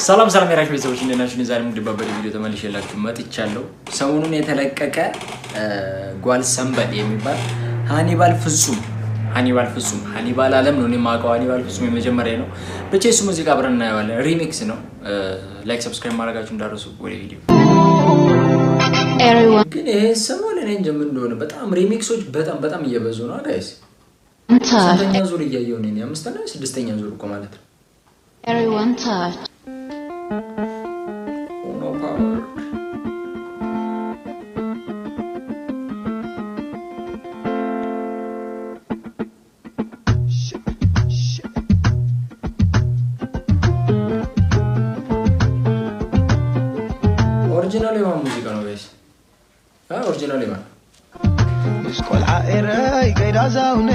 ሰላም ሰላም የራሽ ቤተሰቦች፣ እንዴት ናችሁ? ዛሬም እንግዲህ በአበደ ቪዲዮ ተመልሼላችሁ መጥቻለሁ። ሰሞኑን የተለቀቀ እ፣ ጓል ሰንበል የሚባል ሀኒባል ፍጹም፣ ሀኒባል ፍጹም፣ ሀኒባል አለም ነው እኔ የማውቀው። ሀኒባል ፍጹም የመጀመሪያ ነው። ብቻ የሱ ሙዚቃ አብረን እናየዋለን። ሪሚክስ ነው። እ፣ ላይክ ሰብስክራይብ ማድረጋችሁ እንዳረሱ። ወደ ቪዲዮ። Everyone ግን ይሄ ሰሞን እኔ እንጃ ምን እንደሆነ፣ በጣም ሪሚክሶች በጣም በጣም እየበዙ ነው ጋይስ። Touch። ስንተኛ ዙር እያየሁ ነው እኔ? አምስተኛ ስድስተኛ ዙር እኮ ማለት ነው። Everyone Touch። ኦሪጂናል የማን ሙዚቃ ነው ጋይስ? ኦሪጂናል የማን? ምስ ቆልዓ ኤረይ ከይዳ ዛውነ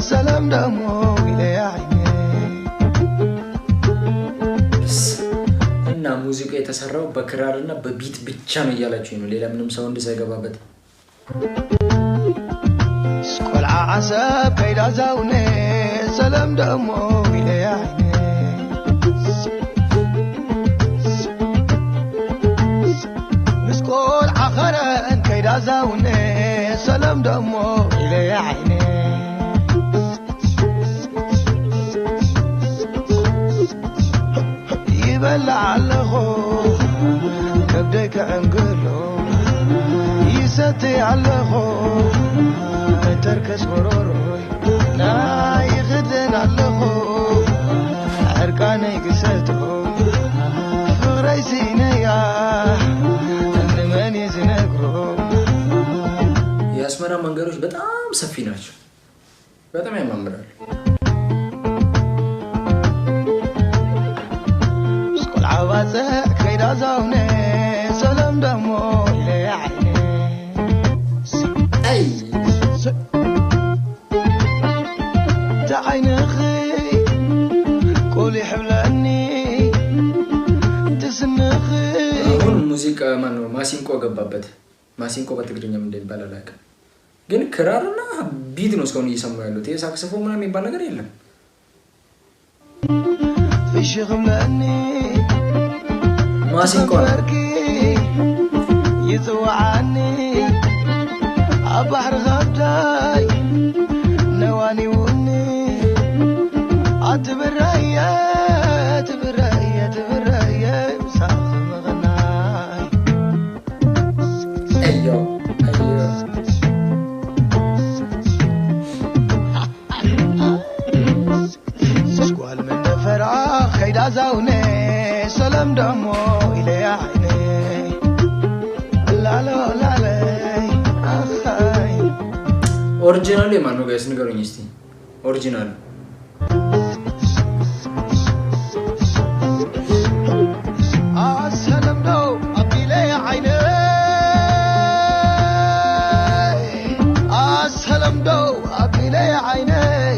ሰለም ደሞ ኢለያ ዓይነ። እና ሙዚቃ የተሰራው በክራርና በቢት ብቻ ነው እያላችሁ ነው፣ ሌላ ምንም ሳውንድ ሳይገባበት። ምስ ቆልዓ ዓሰብ ከይዳ ዛውነ ሰለም ደሞ ኢለያ ዓይነ። ምስ ቆልዓ ኸረን ከይዳ ዛውነ ሰለም ደሞ ኢለያ ዓይነ። ይበልዕ ኣለኹ ከብደይ ክዕንግሎ፣ ይሰትይ ኣለኹ ተርከስ ጎሮሮይ፣ ናይ ይኽደን ኣለኹ ዕርቃነይ ክሰትሮ፣ ፍቕረይ ስኢነያ ንመን እየ ዝነግሮ? የአስመራ መንገዶች በጣም ሰፊ ናቸው። በጣም ያማምራሉ። ስቆል ዓባፀ ከይዳ ዛውነ ሰለም ደሞ ኢለ ዓይነ። ኣይ። ተዓይንኺ ቁል ይሕብለኒ ትስንኺ። አሁን ሙዚቃ ማነው ማሲንቆ ገባበት። ማሲንቆ በትግርኛ ምን እንደሚባል አላውቅም፣ ግን ክራርና ቢት ነው እስካሁን እየሰማሁ ያለሁት። ይሄ ሳክስፎን ምናምን የሚባል ነገር የለም። ፍሽኽ እምለኒ ማሲንቆ ነው። ከንፈርኪ ይጽውዓኒ ኣብ ባሕሪ ከብዳይ ነዋኒውኒ ኣትብረየ ትብረየ ትብረየ ምሳኺ ምቕናይ። ኣዮ ኣዮ። ስጓል መነፈራ ከይዳ ዛውነ ሰለም ደሞ ኢለያ ዓይነ። ላሎ ላለይ ኣኻይ። ኦሪጂናሉ የማን ነው ጋይስ? ንገሩኝ እስቲ። ኦሪጂናሉ። ኣሰለምዶ ኣቢለ ዓይነ፣ ኣሰለምዶ ኣቢለ ዓይነ፣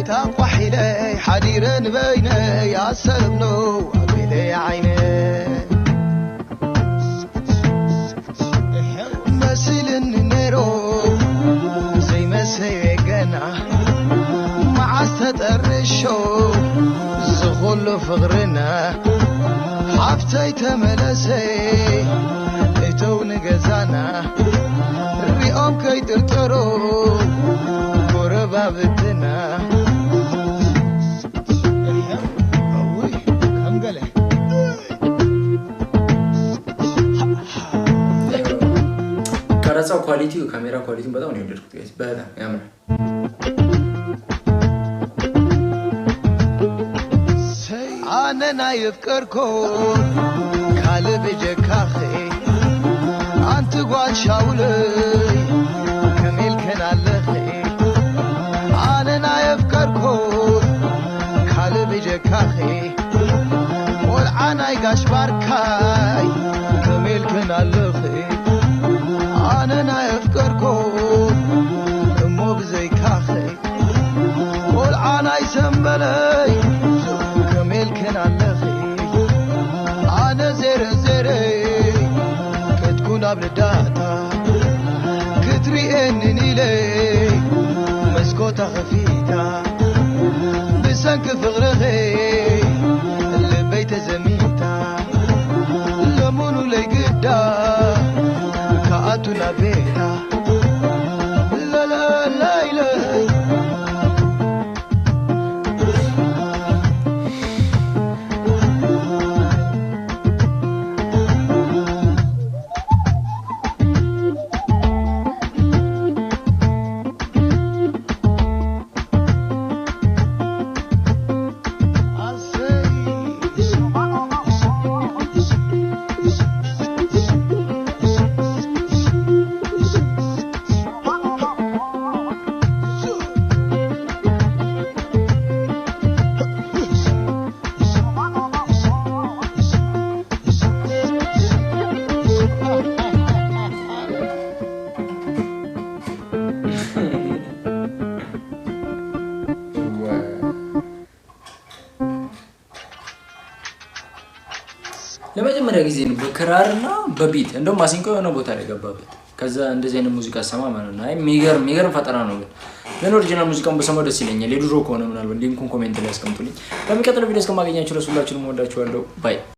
ታቋሒለ ሓዲረ ንበይነ፣ ኣሰለምዶ ኣቢለ ዓይነ። መሲልኒ ነይሩ ዘይመሰየ ገና፣ መዓስ ተጠርሾ ዝኹሉ ፍቕርና። ሓፍተይ ተመለሰ እተው ንገዛና፣ ሪኦም ከይጥርጥሩ ጎረባብትና። እውይ፣ ከም ገለ ቀረጻው ኳሊቲው፣ ካሜራ ኳሊቲውን በጣም ነው የወደድኩት ጋይስ፣ በጣም ያምራል። ኣነ ናይ የፍቀርኮ ካልእ ብጀካኺ፣ ኣንቲ ጓል ሻውለይ ከመይ ኢልክን ኣለኺ? ኣነ ናይ የፍቀርኮ ካልእ ብጀካኺ፣ ቆልዓ ናይ ጋሽ ባርካይ ከመይ ኢልክን ኣለኺ? ኣነ ናይ ኣፍቀርኮ እሞ ብዘይካኺ፣ ቆልዓ ናይ ሰምበለይ ከመይ ኢልክን ኣለኺ? ኣነ ዜረ ዜረ ከድኩ ናብ ልዳታ፣ ክትሪኤንን ኢለ መስኮታ ከፊታ፣ ብሰንኪ ፍቕርኺ ልበይ ተዘሚታ። ለመጀመሪያ ጊዜ ነው በክራርና በቢት፣ እንደውም ማሲንቆ የሆነ ቦታ ላይ ገባበት። ከዛ እንደዚህ አይነት ሙዚቃ ሰማ ማለት ነው። አይ የሚገርም የሚገርም ፈጠራ ነው። ግን ግን ኦሪጂናል ሙዚቃውን በሰማው ደስ ይለኛል። የድሮ ከሆነ ምናልባት ሊንኩን ኮሜንት ላይ አስቀምጡልኝ። በሚቀጥለው ቪዲዮ እስከማገኛችሁ ድረስ ሁላችሁንም ወዳችኋለሁ። ባይ።